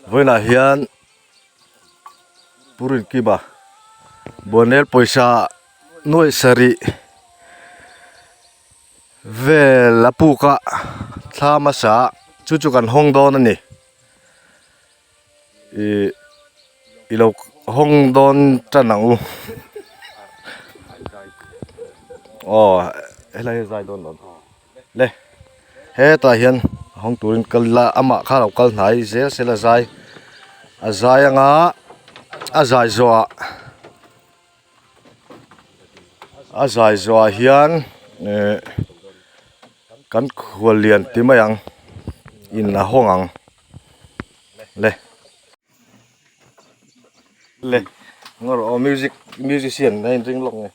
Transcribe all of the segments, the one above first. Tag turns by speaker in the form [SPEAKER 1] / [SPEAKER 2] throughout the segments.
[SPEAKER 1] Vawiinah hian Pu Rinkiba Buanel pawisa nuaih sarih vel a puk a thla hmasa ah chu chu kan hawng dawn a ni ih i lo hawng dawn tan ang u aw helai hi a zai dawn lo le hetah hian hawng turin kal ila amah kha a lo kal hnai zel sela zai a zai anga a zai zawhah. A zai zawhah hian ehh kan khual lian ti mai ang in a hawng ang le le ngaw rawh aw music musician a inring lawk nge.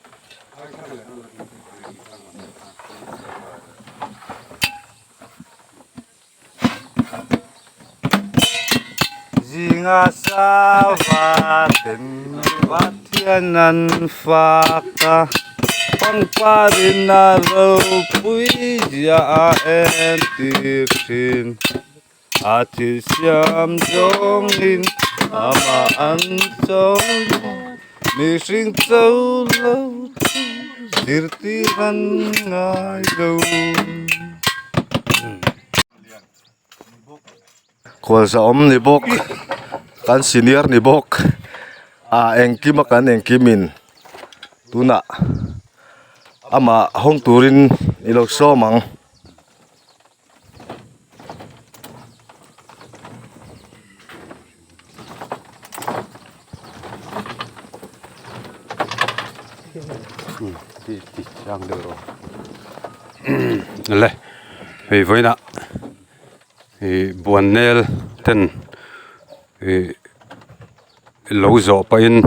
[SPEAKER 2] Zinga sava ten Pathian an fak a, pangparin a ropui zia a entir thin. A thil siam zawngin amah an chawl a, mihring cho lo chu zirtir an ngai lo.
[SPEAKER 1] Khualza awm ni bawk kan senior ni bawk ah engkim a kan engkim in tunah amah hawng turin i lo sawm ang.
[SPEAKER 2] Le hei vawiinah ih buan nel ten ih lo zawh pahin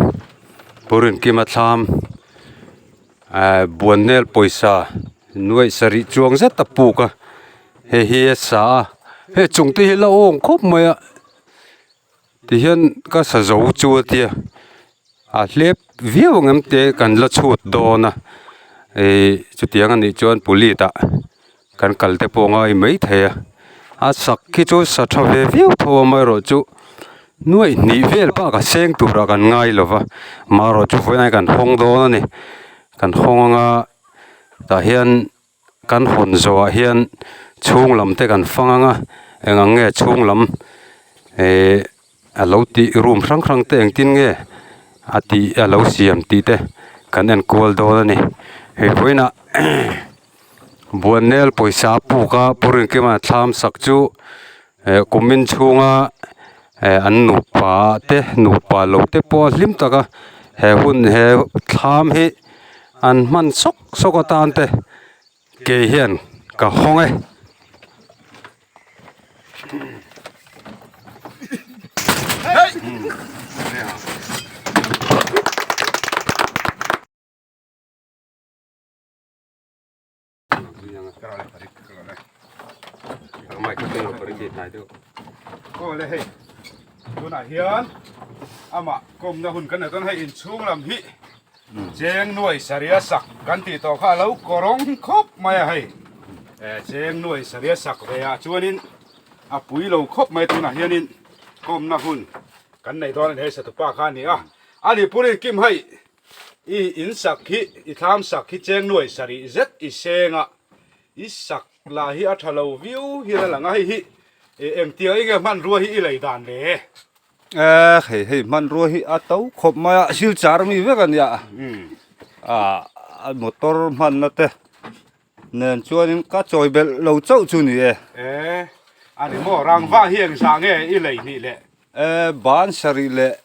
[SPEAKER 2] Pu Rinkima thlam ah buan nel pawisa nuaih sarih chuang zet a puk a hei hi a sa a hei chung te hi la awng khawp mai a. Tihian ka sa zo chu a tia a hlep viau ang em te kan la chhut dawn a ih chutiang a nih chuan pulit ah kan kal te pawh a ngai maithei a a sak khi chu sa tha ve viau tho a amaherawhchu nuaih hnih vel bak a seng turah kan ngai lo va amaherawhchu vawiin kan hawng dawn a ni kan hawng anga tah hian. Kan hawn zawhah hian chhung lam te kan fang ang a eng ang nge chhung lam ehh a lo tih room hrang hrang te engtin nge a tih a lo siam tih te kan en kual dawn a ni hei vawiinah buannel pawisa a puk a Pu Rinkima thlam sak chu eh kumin chhunga eh an nupa te nupa lo te pawh a hlim tak a he hun he thlam hi. An hman sawk sawk atan te kei hian ka hawng e.
[SPEAKER 3] Aw le hei tunah hian amah kawmna hun kan nei dawn hei inchhung lam hi cheng nuai saria sak kan tih tawh kha a lo kawrawng khawp mai a hei cheng nuai saria sak ve ah chuanin a pui lo khawp mai tunah hianin kawmna hun kan nei dawn a ni hei satupa kha a ni a a ni puri kim hei I in sak hi, i thlam sak hi cheng nuai sarih zet i seng a, i sak lah hi a tha lo viau hian a lang a, hei hi engtiang enge hmanrua hi i lei dan le?
[SPEAKER 2] E, hei hei hmanrua hi a to khawp mai a, silchar mi vek a nia, a motor hmanna te nen chuanin ka chawi belh lo chauh chu ni e.
[SPEAKER 3] E, a ni maw, rangva hi engzah nge i lei hnih le?
[SPEAKER 2] E, ban sarih leh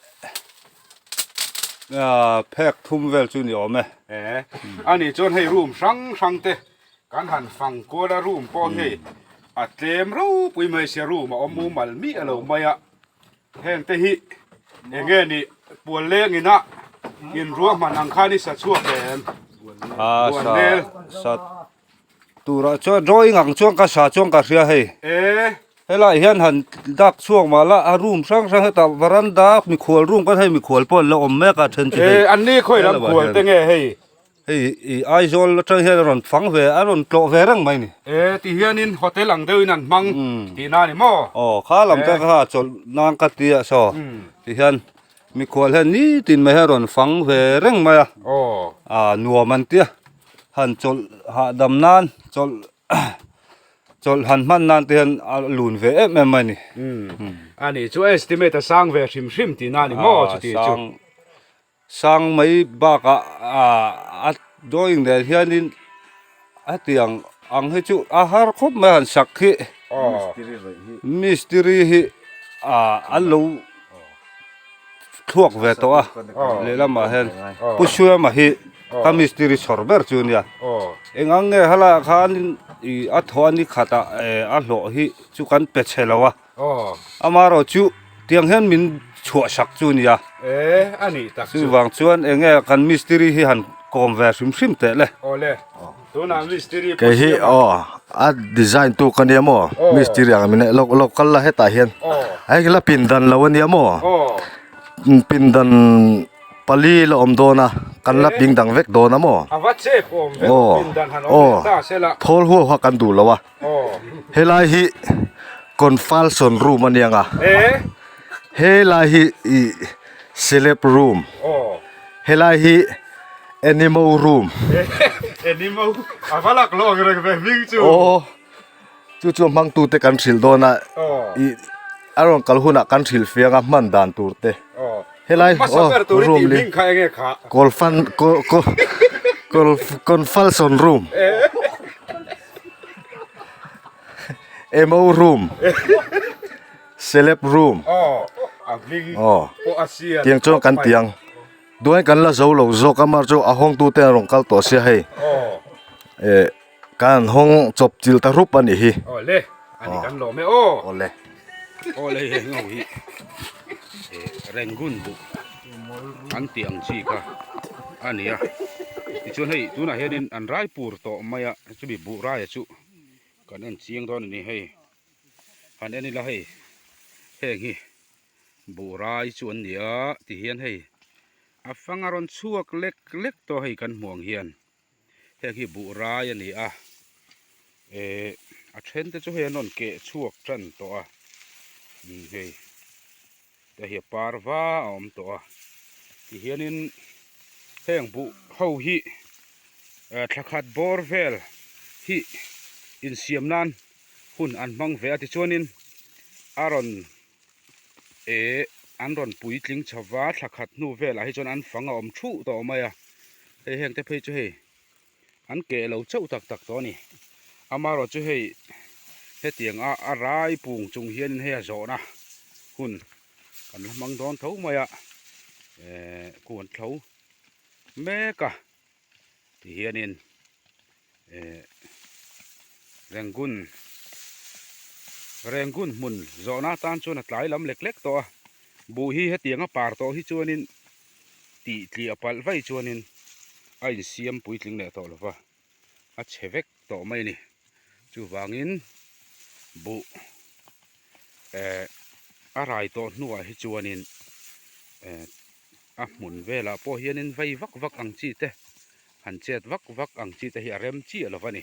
[SPEAKER 2] phek thum vel chu ni awm e.
[SPEAKER 3] E, a nih chuan hei room hrang hrang te kan han fang kual a, room pawh hei a tlem ropui mai sia room a awm mumal miah lo mai a, heng te hi eng nge nih pual leng ina inruahman ang khan i sa chhuak em?
[SPEAKER 2] A, sa, sa Turah chuan drawing ang chuan ka sa chuan ka hria hei.
[SPEAKER 3] E.
[SPEAKER 2] Helaiah hian han dak chhuak mah la a room hrang hrang hetah veranda mikhual room kan hei mikhual pawh an la awm mek a then chu hei.
[SPEAKER 3] E an ni khawi lam khual te nge hei.
[SPEAKER 2] Hei i Aizawl atang hian a rawn fang ve a rawn tlawh ve reng mai ni.
[SPEAKER 3] E ti hianin hotel ang deuhin an hmang tihna a ni maw?
[SPEAKER 2] Aw kha lam te kha chawlh nan ka ti a saw ti hian mikhual hian nitin mai hian a rawn fang ve reng mai a.
[SPEAKER 3] Aw.
[SPEAKER 2] A nuam an tia han chawlh hahdam nan chawlh chawlh han hman nan te hian a lun ve em em mai ni.
[SPEAKER 3] A nih chu estimate a sang ve hrim hrim tihna a ni maw chuti chu.
[SPEAKER 2] Sang mai bakah a drawing nen hianin hetiang ang hi chu a har khawp mai han sak hi mistiri hi an lo thluak ve tawh a lehlamah hian Pu Suama hi ka mistiri chhawr ber chu a nia eng ang nge helaiah khanin ih a thawh a ni khatah a hlawh hi chu kan pe chhe lo a. Amaherawh chu tiang hian min chhuah sak chu nia.
[SPEAKER 3] E a nih tak chu.
[SPEAKER 2] Chuvang chuan eng nge kan mistiri hi han kawm ve hrim hrim teh le.
[SPEAKER 3] Awle tunah mistiri
[SPEAKER 1] Kei hi aw a design tu ka nia maw mistiri ang min lo lo kal la hetah hian a hei la pindan lo ania maw pindan pali la awm dawn a kan la ping dang vek dawn a maw
[SPEAKER 3] A va chep awm vek pindan han awm leh ta se la.
[SPEAKER 1] Thawl huau kha kan duh lo a. Helai hi confalson room a niang a helai hi ih celeb room helai hi animal room aw chu chu hmang tu te kan hrilh dawn a ih a rawn kal hunah kan hrilh fiang a hman dan tur te helai aw room li kawlfan kaw kaw confalson room. Emo room celeb room aw tiang chuan kan tiang duai kan la zo lo zawk a mar chu a hawng tu te an rawn kal tawh sia hei eh kan hawng chawp chilh ta rup a nih hi awle.
[SPEAKER 3] An tih ang chi kha a ni a tichuan hei tunah hianin an rai pur tawh mai a chumi buh raia chu kan en chiang dawn a ni hei han en ila hei heng hi buh rai chu an ni a tihian hei a fang a rawn chhuak lek lek tawh hei kan hmuh ang hian heng hi buh rai a ni a eh a then te chu hei an rawn keh chhuak tan tawh a hei. Te hi a par va a awm tawh a tihianin heng buh ho hi thla khat bawr vel hi insiam nan hun an hmang ve a tichuanin a rawn eh an rawn puitling chho va thla khat hnu velah hi chuan an fang a awm thuh tawh mai a hei heng te phei chu hei. An keh lo chauh tak tak tawh a ni. Amaherawh chu hei hetiang a a rai pung chung hianin hei a zawhna hun kan la hmang dawn tho mai a, eh khu an thlo mek a tihianin eh Rangoon Rangoon hmun zawhna atan chuan a tlai lam lek lek tawh a, buh hi hetiang a par tawh hi chuanin tih tliah palh vaih chuanin a insiam puitling leh tawh lova, a chhe vek tawh mai a ni. Chuvangin buh eh a rai tawh hnuah hi chuanin eh a hmun velah pawh hianin vei vak vak ang chi te, han chet vak vak ang chi te hi a rem chiah lova ni.